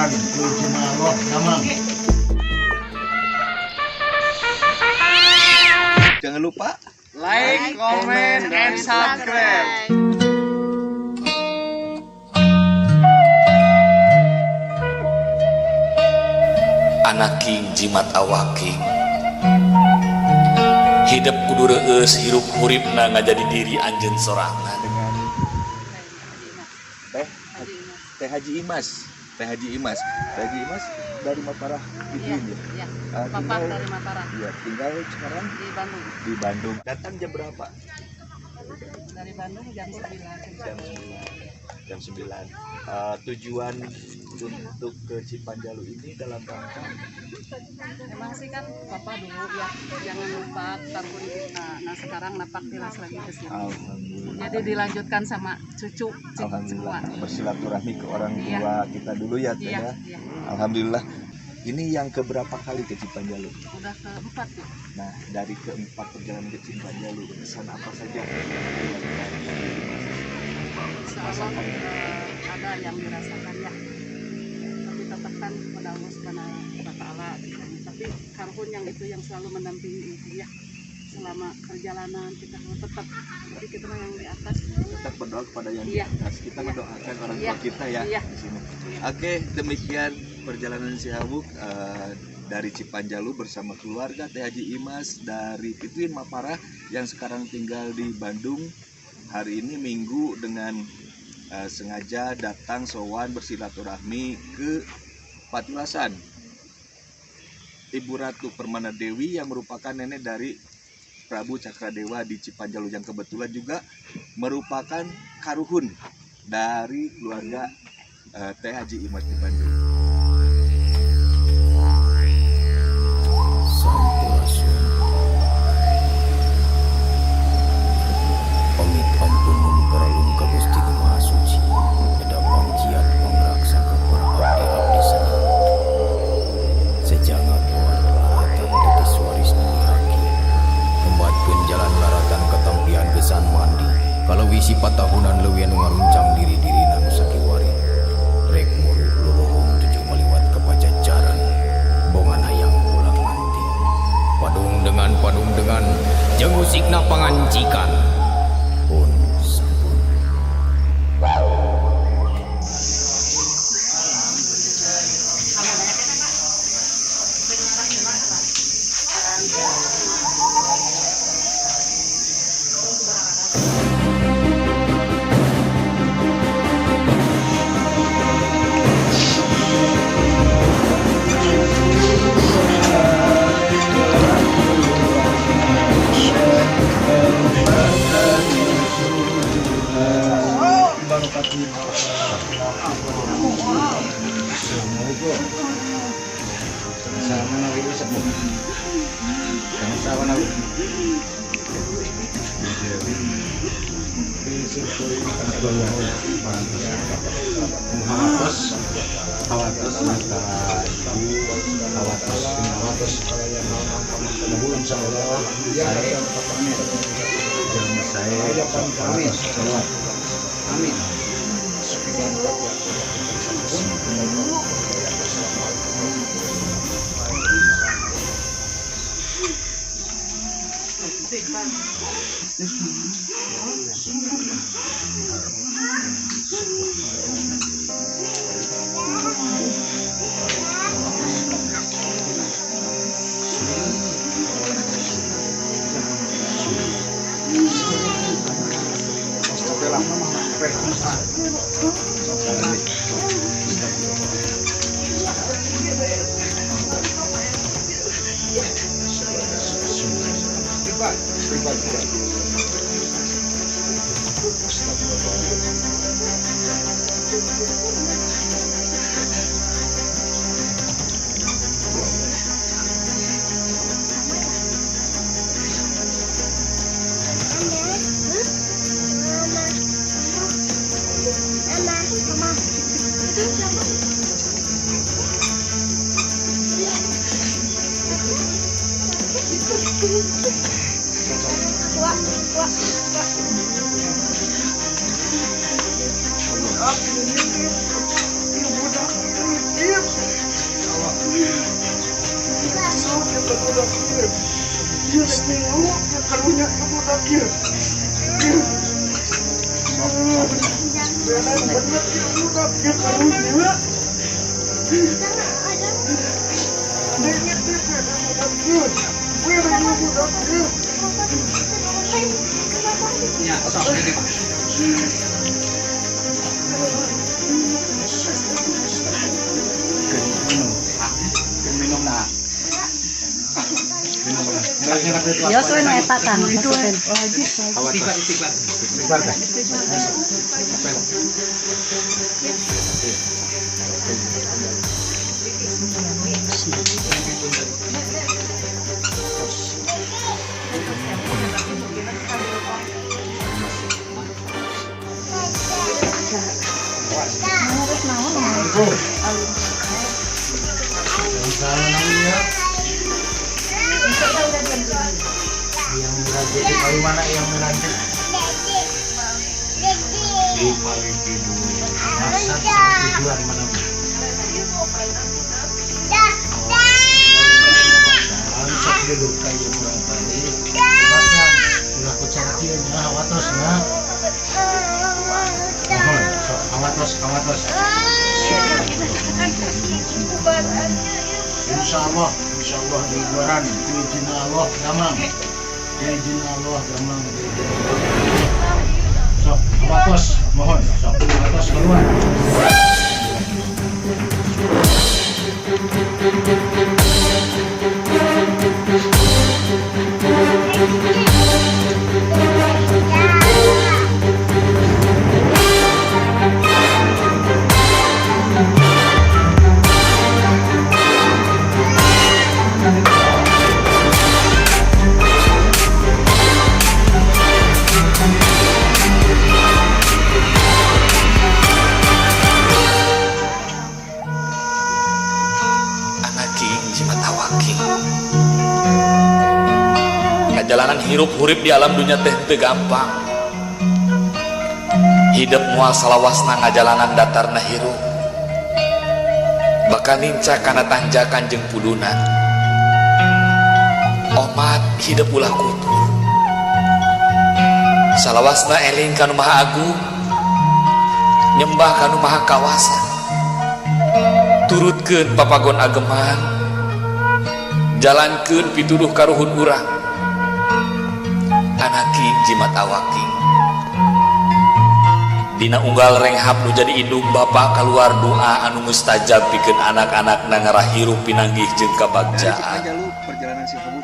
Dijabakan ku Allah damang. Jangan lupa like, comment, and subscribe. Anaking jimat awaking hidup kudu reueus hirup huripna ngajadi diri anjeun sorangan. Dengan Teh Teh Haji Imas. Teh Haji Imas. Teh Haji Imas dari Maparah gitu ya. Iya. Tinggal, Bapak dari Maparah. Iya, tinggal sekarang di Bandung. Di Bandung. Datang jam berapa? Dari Bandung jam 9. Jam 9. Jam 9. Tujuan untuk ke Cipanjalu ini dalam rangka emang sih kan Bapak dulu ya jangan lupa tarhun kita. Nah sekarang napak tilas lagi ke sini. Alhamdulillah. Jadi dilanjutkan sama cucu Alhamdulillah. semua. Bersilaturahmi ke orang tua kita dulu ya, Teh Iya, ya. iya. Alhamdulillah. Ini yang keberapa kali ke Cipanjalu? Udah keempat ya. Nah, dari keempat perjalanan ke Cipanjalu, kesan apa saja? Insya Allah ada yang dirasakan ya. Tapi tetap kan kepada Allah Subhanahu wa Ta'ala. Tapi karuhun yang itu yang selalu mendampingi itu ya. Selama perjalanan kita tetap, jadi kita yang di atas tetap berdoa kepada yang di atas. Kita mendoakan orang tua kita ya di sini. Oke, demikian perjalanan si Hawuk dari Cipanjalu bersama keluarga Teh Haji Imas dari Pituin Maparah yang sekarang tinggal di Bandung. Hari ini Minggu dengan sengaja datang sowan bersilaturahmi ke Patilasan Ibu Ratu Permana Dewi yang merupakan nenek dari Prabu Cakradewa di Cipanjalu yang kebetulan juga merupakan karuhun dari keluarga Teh Haji Imas di Bandung. Sampurasun. Pamit ampun paralun ka Gusti Nu Maha Suci. Eda pangjiat pangraksa ka para abdi-abdi sana. Sejanga buat laratan dadi suaris nihaki. Nembatkeun jalan laratan katampian gesan mandi. Kalau wisi patahunan leuwih anu ngaruncang diri-dirina nu sakiwari. Rek muru luluhung tujuh maliwat ke pajajaran. Bongan hayang pulang nanti. Padung dengan jeung usikna pangancikan. Pun sampun. Budak ieu. Ieu rek milu ya karunya ka budak ieu. Bener bener ieu budak ieu karunya. Dengit teh budak ieu. Bener ieu budak ieu. Ya, sok jadi Pak. Minum. Minum nah. Minum lah. Ya suwe nu eta kan. Istighfar, istighfar. Istighfar teh. Yang merajut di paling mana yang merajut? Di paling kidul. Maksud tujuan mana? Sok duduk kayak kurang tadi. Maka ulah ku cara kieu nya hawatos nya. Mohon sok hawatos hawatos. Insyaallah di luaran izin Allah damang. Izin Allah damang. Sok hawatos mohon sok hawatos keluar. Jalanan hirup hurip di alam dunia teh teu gampang. Hidup moal salawasna ngajalanan datarna hirup. Bakal ninca kana tanjakan jeung puduna. Omat hidup ulah kutur. Salawasna eling kanu Maha Agung, nyembah kanu Maha Kawasa. Turutkeun papagon ageman, jalankeun pituduh karuhun urang. Anaki jimat awaki. Dina unggal renghap nu jadi indung bapa kaluar doa anu mustajab pikeun anak-anak na ngarahirup pinanggih jeung kabagjaan. Dari Cipanjalu, perjalanan si Habuk